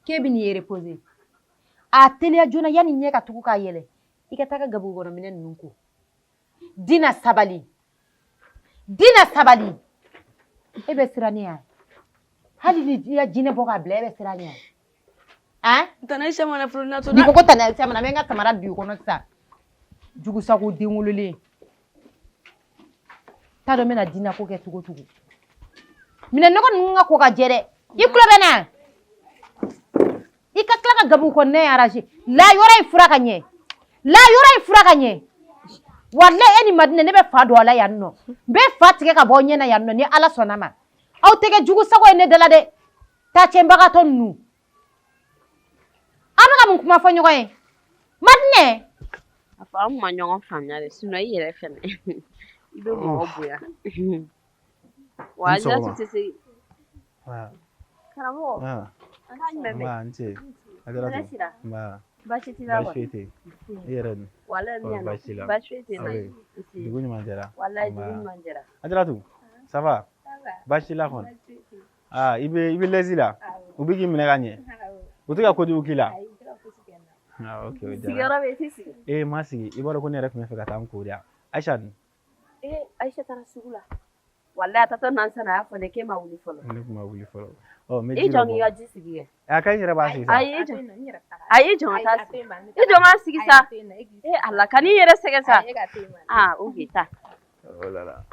k'e bɛ n'i reposer a teliya joona yanni ɲɛ ka tugu k'a yɛlɛ i ka taa ka gabugu kɔnɔ minɛn ninnu ko Dina sabali Dina sabali e bɛ siran ne ya hali ni i ya jinɛ bɔ k'a bila e bɛ siran ne ya han Tana Aïcha mana fɔlɔ n'a n'i ko ko Tana Aïcha mana n bɛ n ka samara don i kɔnɔ sisan jugusago den wololen t'a dɔn n bɛna Dina ko kɛ cogo o cogo minɛn nɔgɔ ninnu ka ko ka jɛ dɛ i tulo bɛ n na i ka tila ka gabugu kɔnɔna in arranger la yɔrɔ in fura ka ɲɛ la yɔrɔ in fura ka ɲɛ Walayi e ni Madinɛ ne bɛ fa don a la yan nɔ. N bɛ fa tigɛ ka bɔ aw ɲɛ na yan nɔ ni Ala sɔnna ma. Aw tɛ kɛ jugu sago ye ne da la dɛ. Tacɛnbagatɔ ninnu. An bɛ ka mun kuma fɔ ɲɔgɔn ye? Madinɛ. A fɔ an ma ɲɔgɔn faamuya de sinon i yɛrɛ fɛnɛ i bɛ mɔgɔ bonya. Wa Ajaratu tɛ se. Karamɔgɔ. An ka jumɛn bɛ? Nba, n ce. Ajaratu. Hɛrɛ sira. Nba. Baasi t'i la Baasi foyi tɛ yen. I yɛrɛ dun? Walayi n bɛ yan nɔ. Baasi t'i la. Baasi foyi tɛ n na. Oui. Dugu ɲuman jɛra. Walayi dugu ɲuman jɛra. Ajaratu, ça va? Baasi t'i la kɔni? Ah, i bɛ l'aise la? U bɛ k'i minɛ ka ɲɛ? U tɛ ka kojugu k'i la? Ah, ok, o diyara. Sigiyɔrɔ bɛ yen, i t'i sigi. Eh, ma sigi. I b'a dɔn ko ne yɛrɛ tun bɛ fɛ ka taa n ko de yan. Aïcha dun? Eh, Aïcha taara sugu la. Walayi a taatɔ nan sana a y'a fɔ ne k'e ma wuli fɔlɔ. Ne tun ma wuli fɔlɔ. Ɔ, n bɛ I ji dɔ jɔ k'i bɔ. ka ji sigi kɛ. A ka ɲi yɛrɛ b'a sigi sa. Ayi, i jɔ. Ayi, i jɔ ka taa sigi. I jɔ k'a sigi sa. Eh, Ala, kan'i yɛrɛ sɛgɛn sa. Ah, ok, taa. Oh là là.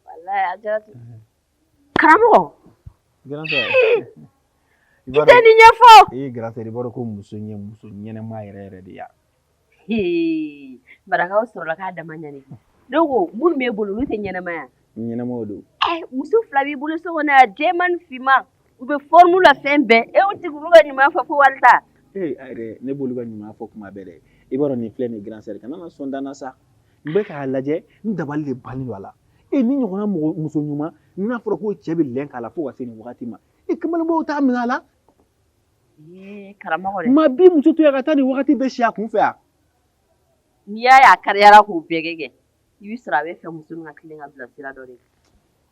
Walayi Ajaratu. Karamɔgɔ. Grand sœur. I tɛ nin ɲɛfɔ. Eh, grand sœur, i b'a dɔn ko muso in ye muso ɲɛnɛma yɛrɛ yɛrɛ de ya. Hee, Barakaw sɔrɔla k'a dama ɲani. Ne ko minnu b'e bolo olu tɛ ɲɛnɛmaya. Ɲɛnɛmaw don. Eh, muso fila b'i bolo so kɔnɔ yan, jɛman ni finman. U bɛ forme la fɛn bɛɛ. E o tigi olu ka ɲuman fɔ fo wari ta. Eh, a yɛrɛ ne b'olu ka ɲuman fɔ kuma bɛɛ dɛ. I b'a dɔn nin filɛ nin ye grand sœur, kana na sɔn danna sa. N bɛ k'a lajɛ, n dabali de bannen don a la. E ni ɲɔgɔnna mɔgɔ muso ɲuman, n'a fɔra ko cɛ bɛ lɛn k'a la fo ka se nin wagati ma. E kamalenbaw t'a minɛ a la. Ee, karamɔgɔ dɛ. Maa bi muso to yan ka taa nin wagati bɛɛ si a kun fɛ yan. N'i y'a ye a kariyara k'o bɛɛ kɛ kɛ, i bɛ sɔrɔ a bɛ fɛ muso min ka tilen ka bila sira dɔ de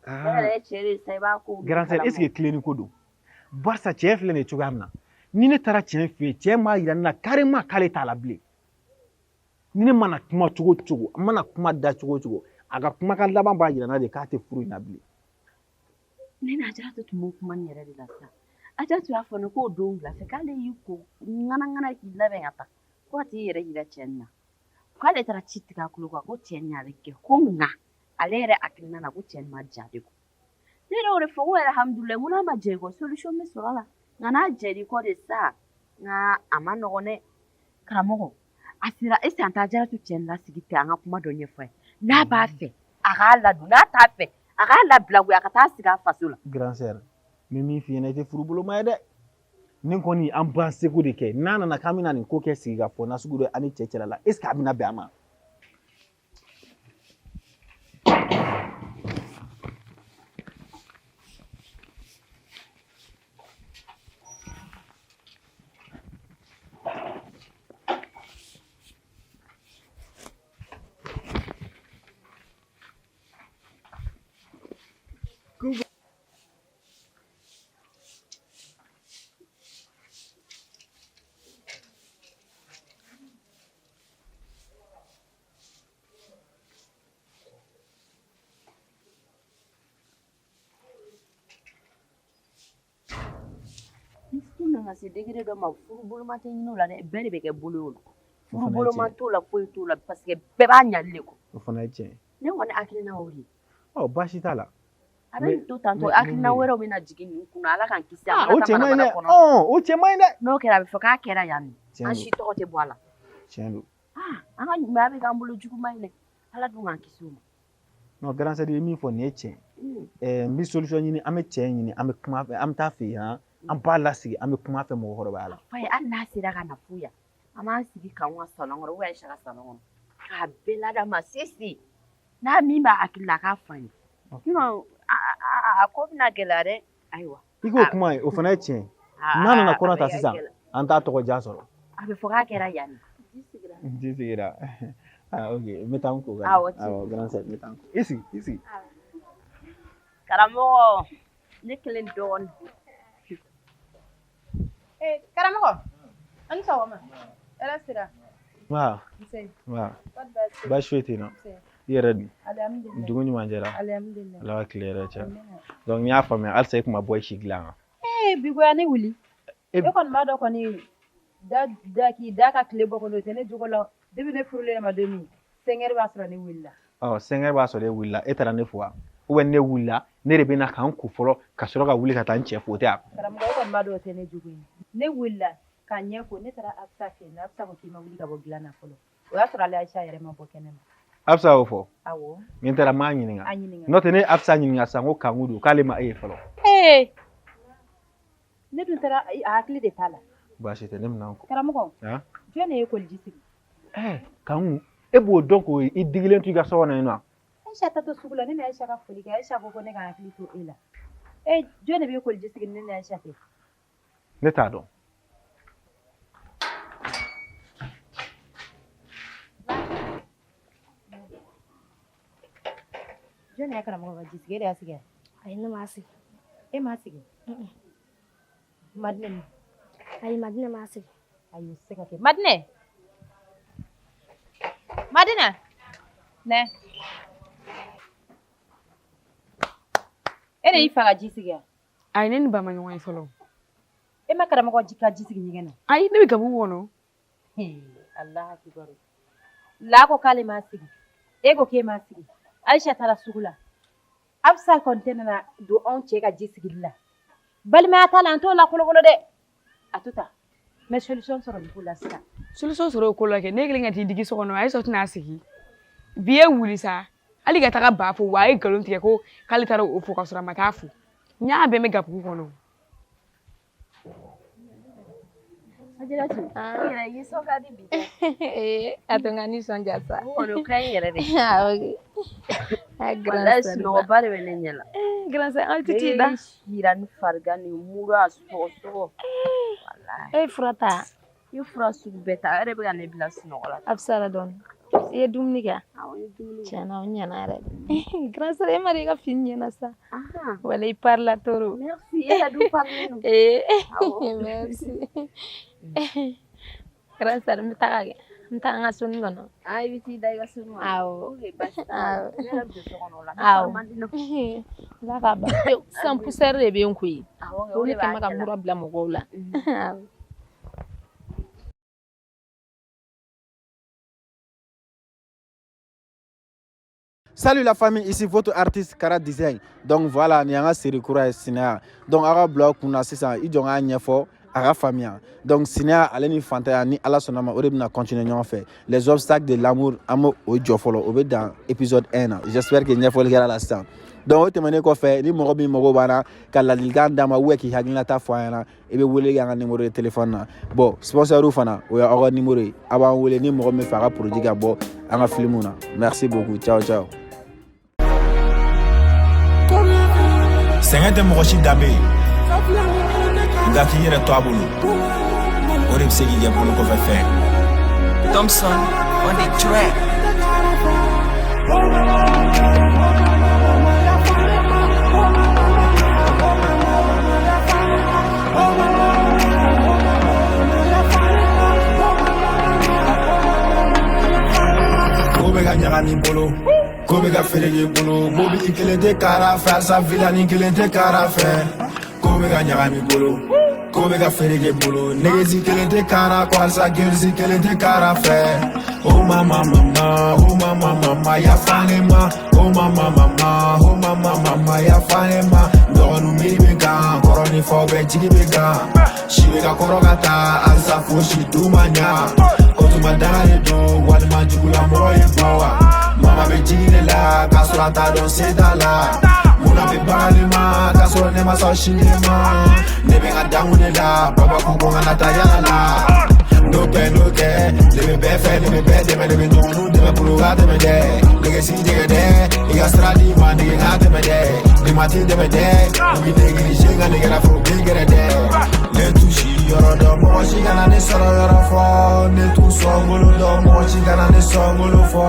kan. E yɛrɛ ye cɛ de ye sa, i b'a ko Grand sœur, est ce que tilenni ko don? Barisa cɛ filɛ nin ye cogoya min na, ni ne taara cɛ fɛ yen, cɛ m'a yira ne na carrément k'ale t'a la bilen. Ni ne mana kuma cogo o cogo, n mana kuma da cogo o cogo, a ka kumakan laban b'a yira n na de k'a tɛ furu in na bilen. Ne ni Ajaratu tun b'o kuma nin yɛrɛ de la sisan. Ajaratu y'a fɔ ne k'o don wula fɛ k'ale y'i ko ŋanaŋana k'i labɛn ka taa ko ka t'i yɛrɛ yira cɛ nin na. K'ale taara ci tigɛ a kulo kan ko cɛ nin y'ale kɛ ko nka ale yɛrɛ hakilina la ko cɛ nin ma diya ale kɔ. Ne yɛrɛ y'o de fɔ n ko alhamdulilayi n ko n'a ma diya i kɔ solution bɛ sɔrɔ a la nka n'a jɛr'i kɔ de sa nka a ma nɔgɔn dɛ. Karamɔgɔ a sera est ce que an tɛ Ajaratu cɛ nin lasigi ten an ka kuma dɔ ɲɛfɔ a ye n'a b'a fɛ a k'a ladon n'a t'a fɛ a k'a labila koyi a ka taa sigi a faso la. Grand sœur, n bɛ min f'i ɲɛna i tɛ furu boloma ye dɛ. Nin kɔni an b'an seko de kɛ n'a nana k'an bɛna nin ko kɛ sigi ka fɔ nasugu dɔ ye an ni cɛ cɛla la est ce que a bɛna bɛn a ma? Ni furu nana se degré dɔ ma furu boloma tɛ ɲini o la dɛ bɛɛ de bɛ kɛ bolo ye o la furu boloma t'o la foyi t'o la parce que bɛɛ b'a ɲali de kɔ. O fana ye tiɲɛ ye. Ne kɔni hakilina y'o de ye. Ɔ baasi t'a la. A bɛ nin to tantɔ hakilina wɛrɛw bɛna jigin nin kunna Ala k'an kisi a O mana cɛ taa man ɲi manamana dɛ. kɔnɔ. Ɔn o cɛ man ɲi dɛ. N'o kɛra a bɛ fɔ k'a kɛra yan nɔ an Tiɲɛ si don. tɔgɔ tɛ bɔ a la. Tiɲɛ don. Ah, an ka ɲumanya bɛ k'an bolo juguman ye dɛ Ala dun k'an kisi o ma. Non grand sœur i ye min fɔ nin ye tiɲɛ ye. Ɛɛ n bɛ solution ɲini an bɛ cɛ ɲini an bɛ kuma a fɛ an bɛ taa fɛ yen han an b'a lasigi an bɛ kuma a fɛ mɔgɔkɔrɔbaya la. Fa ye hali n'a sera ka na fo yan an b'an sigi k'anw ka salon kɔnɔ ou bien Aïcha ka salon kɔnɔ k'a bɛɛ ladamu sese n'a min b'a hakili la a k'a fɔ an ye sinon a ko bɛna gɛlɛya dɛ ayiwa. I k'o kuma ye o fana ye tiɲɛ ye. N'a nana kɔnɔ ta sisan an t'a tɔgɔ diya sɔrɔ. A bɛ fɔ k'a kɛra yan de. Ji sigira. Ah ok n bɛ taa n ko ka na. Awɔ, ti. Awɔ grand sœur n bɛ taa n ko. I sigi i sigi. Karamɔgɔ ne kelen dɔgɔnin. Eh, karamɔgɔ. An ni sɔgɔma. Hɛrɛ sira. Nba. Nse. Nba. Kɔri baasi tɛ? Baasi foyi tɛ yen nɔ. Nse. I yɛrɛ dun? Alihamudulila. Dugu ɲuman jɛra. Alihamudulila. Ala ka tile hɛrɛ caya. Donc n y'a faamuya halisa i kun ma bɔ i si dilan kan. Eh, bi goya ne wuli. E kɔni b'a dɔn kɔni da da k'i da ka tile bɔ kɔni o tɛ ne jogo la. Depuis ne furulen ma don min, 5 heures b'a sɔrɔ ne wulila. Ɔ 5 heures b'a sɔrɔ e wulila e taara ne fo wa? Ou bien ne wulila ne de bɛ na k'an ko fɔlɔ ka sɔrɔ ka wuli ka taa n cɛ fo o tɛ wa? Karamɔgɔ e kɔni b'a dɔn o tɛ ne jogo ye. Ne wulila ka ɲɛ ko ne taara Absa fɛ yen, Absa ko k'i ma wuli ka bɔ dilan na fɔlɔ. O y'a sɔrɔ ale Ayisa yɛrɛ ma bɔ kɛnɛ ma. Absa y'o fɔ? Awɔ. Ni n taara n b'a ɲininka. A ɲininka. N'o tɛ ne ye Absa ɲininka sisan ko Kanku don k'ale ma e ye fɔlɔ. Ee! Ne dun taara a hakili de t'a la. Baasi tɛ, ne bɛna n ko. Karamɔgɔ. Han? Jɔn de ye koliji sigi? Ɛɛ Kanku, e b'o dɔn k'o i digilen to i ka so kɔnɔ yen nɔ? Ayisa taatɔ sugu la, ne ni Ayisa ka foli kɛ, Ayisa ko ko ne ka hakili to e la. E jɔn de bɛ koliji sigi ni ne ni Ayisa tɛ? Ne t'a dɔn. Jɔn de ye karamɔgɔ ka ji sigi? E de y'a sigi wa? Ayi, ne m'a sigi. E m'a sigi? Madinɛ? Ayi, Madinɛ m'a sigi. Ayi, o tɛ se ka kɛ. Madinɛ! Madinɛ! Nɛ. E de y'i fa ka ji sigi wa? Ayi, ne ni ba ma ɲɔgɔn ye fɔlɔ. E ma karamɔgɔ ka ji sigi ɲɛgɛn na? Ayi, ne bɛ gabugu kɔnɔ. Alahu akibaru. La ko k'ale m'a sigi. E ko k'e m'a sigi. Ayisa taara sugu la. Absa kɔni tɛ nana don anw cɛ ka ji sigili la. Balimaya t'a la, an t'o la kolokolo dɛ. A to tan. N bɛ solution sɔrɔ nin ko la sisan. Solution sɔrɔ o ko la kɛ, ne kelen ka t'i digi so kɔnɔ, Ayisa tɛna sigi. Bi e wuli sa, hali ka taga ba fo, wa a ye nkalon tigɛ ko k'ale taara o fo ka sɔrɔ a ma taa fo. N y'a bɛɛ mɛn gabugu kɔnɔ. Ajaratu, i yɛrɛ i nisɔn ka di bi dɛ. Ee, a to n ka nisɔndiya sa. O kɔni o ka ɲi yɛrɛ de. Awɔ kɛ. A grand Walayi sœur sunɔgɔba de bɛ ne ɲɛ la. Grand sœur, an tɛ t'i da. Ne sira ni farigan ni mura sɔgɔsɔgɔ. E ye fura ta? I ye fura sugu bɛɛ ta, a yɛrɛ bɛ ka ne bila sunɔgɔ la. A fisayara dɔɔni. I ye dumuni kɛ? Awɔ, n ye dumuni kɛ. Tiɲɛna o ɲɛna yɛrɛ de. Grand sœur, e ma dɔn i ka fini ɲɛna sa. Wala i parila trop. Merci, e yɛrɛ dun parilen don. Ee, Awɔ. merci. Grand sœur, n bɛ taga kɛ. N bɛ taa n ka soni kɔnɔ. Ah, i bɛ t'i da i ka soni kɔnɔ. Awɔ. Ok, baasi t'a la. Awɔ. Ne yɛrɛ bɛ don so kɔnɔ o la. Ne Awɔ. fari man di n na. Ala k'a ban pewu. Sisan poussière de bɛ yen koyi. Awɔ kɛ, O o de de kɛ b'a ma ka kɛ la. mura bila mɔgɔw la. Awɔ. Salut la famille, ici votre artiste Kara Design. Donc voilà, ni an ka série kura ye Sinaya. Donc aw ka bila aw kunna sisan, i jɔ n k'a ɲɛfɔ a ka faamuya. Donc Sinaya ale ni fantanya ni Ala sɔnna ma o de bɛna continuer ɲɔgɔn fɛ. Les obstacles de l'amour an b'o o jɔ fɔlɔ, o bɛ dan épisode 1 na. J'espère que ɲɛfɔli kɛra la sisan. Donc o tɛmɛnen kɔfɛ, ni mɔgɔ min mago b'an na ka ladilikan d'an ma ou k'i hakilinata fɔ an ɲɛna, i bɛ wele kɛ an ka numéro de téléphone na. Bon, sponsor fana, o y'aw ka numéro ye. A b'an wele ni mɔgɔ min fɛ a ka produit ka bɔ an ka film na. Merci beaucoup. Ciao ciao. Sɛgɛn tɛ mɔgɔ si danbe ye, nka k'i yɛrɛ to a bolo, o de bɛ se k'i kɛ bolo kɔfɛ fɛn. Thompson on the track. Ko bɛ ka ɲagami bolo, ko bɛ ka feere bolo, mobili kelen tɛ kara fɛ, alisa vilani kelen tɛ kara fɛ. Ko bɛ ka ɲagami bolo, ko bɛ ka feere bolo, negesi kelen tɛ kara kɔ, alisa gerisi kelen tɛ kara fɛ. O mama mama, o mama mama, yafa ne ma. O mama mama, o mama mama, yafa ne ma. Dɔgɔninw miiri bɛ kan, kɔrɔ ni faw bɛɛ jigi bɛ kan. Si bɛ ka kɔrɔ ka taa, alisa fosi dun ma ɲa. O tuma danga de don, walima jugulamɔgɔ ye bɔ wa. Mama bɛ jigin ne la, k'a sɔrɔ a t'a dɔn se t'a la. Munna bɛ baga ne ma, k'a sɔrɔ ne ma sɔn sini ma. Ne bɛ n ka dankun de la, baba ko ko n kana taa yala la. N'o kɛ, n'o kɛ, ne bɛ bɛɛ fɛ, ne bɛ bɛɛ dɛmɛ, ne bɛ dɔgɔninw dɛmɛ bolo ka tɛmɛ dɛ. Nɛgɛsigi jɛgɛ dɛ, i ka sira di ma nege ka tɛmɛ dɛ. Ni ma t'i dɛmɛ dɛ, u b'i négligé nka nege la foro b'i gɛrɛ dɛ. Ne t'u si yɔrɔ dɔn, mɔgɔ si kana ne sɔrɔ yɔrɔ fɔ. Ne t'u sɔngolo dɔn, mɔgɔ si kana ne sɔngolo fɔ.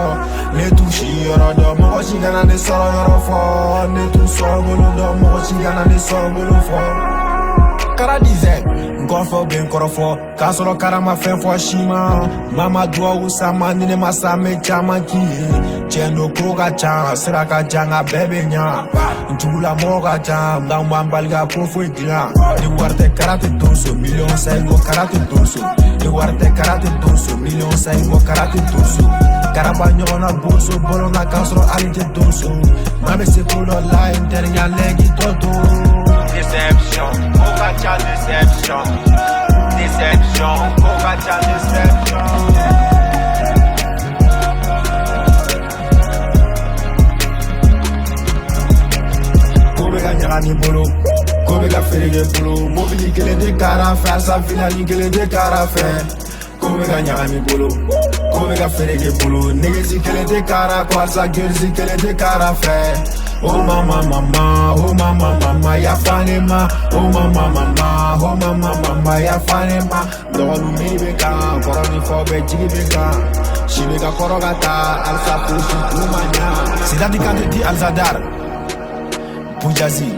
Ne t'u si yɔrɔ dɔn, mɔgɔ si kana ne sɔrɔ yɔrɔ fɔ. Ne t'u sɔngolo dɔn, mɔgɔ si kana ne sɔngolo fɔ. Kara Design, n kɔrɔfɔ bɛ n kɔrɔfɔ, k'a sɔrɔ kara ma fɛn fɔ si ma. Mama duwawu sama, ni ne ma sa n bɛ caman k'i ye. Tiɲɛ don ko ka ca, sira ka jan nka bɛɛ bɛ ɲa. N jugulamɔgɔ ka ca, nka n b'an bali ka ko foyi dilan. Ni wari tɛ kara tɛ donso, miliyɔn sayi ko kara tɛ donso. Ni wari tɛ kara tɛ donso, miliyɔn sayi ko kara tɛ donso. Karaba ɲɔgɔnna boso bɔlɔn na k'a sɔrɔ hali tɛ donso. Maa bɛ se ko dɔ la, n terikɛ lɛgi tɔ to. Déception, ko ka ca déception. ka ca déception. Ko bɛ ka ɲagami bolo, ko bɛ ka feere bolo, mobili kelen tɛ kara fɛ, alisa filani kelen tɛ kara fɛ. Ko bɛ ka ɲagami bolo, ko bɛ ka feere bolo, negesi kelen tɛ kara kɔ, alisa gerisi kelen tɛ kara fɛ. Oh mama mama, oh mama mama, yafa ne ma. Oh mama mama, oh mama mama, yafa ne ma. Dɔgɔninw miiri bɛ kan, kɔrɔ ni fɔ bɛɛ jigi bɛ kan. Si bɛ ka kɔrɔ ka taa, alisa fosi k'u ma ɲa. Sidati Kante di Alzadar. Boujazi,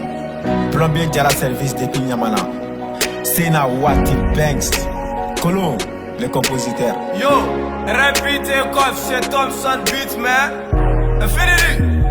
plombier Jara service depuis Niamana. Sena Wati Banks, Colomb, le compositeur. Yo, repeat take off chez Thompson Beats, man. Infinity.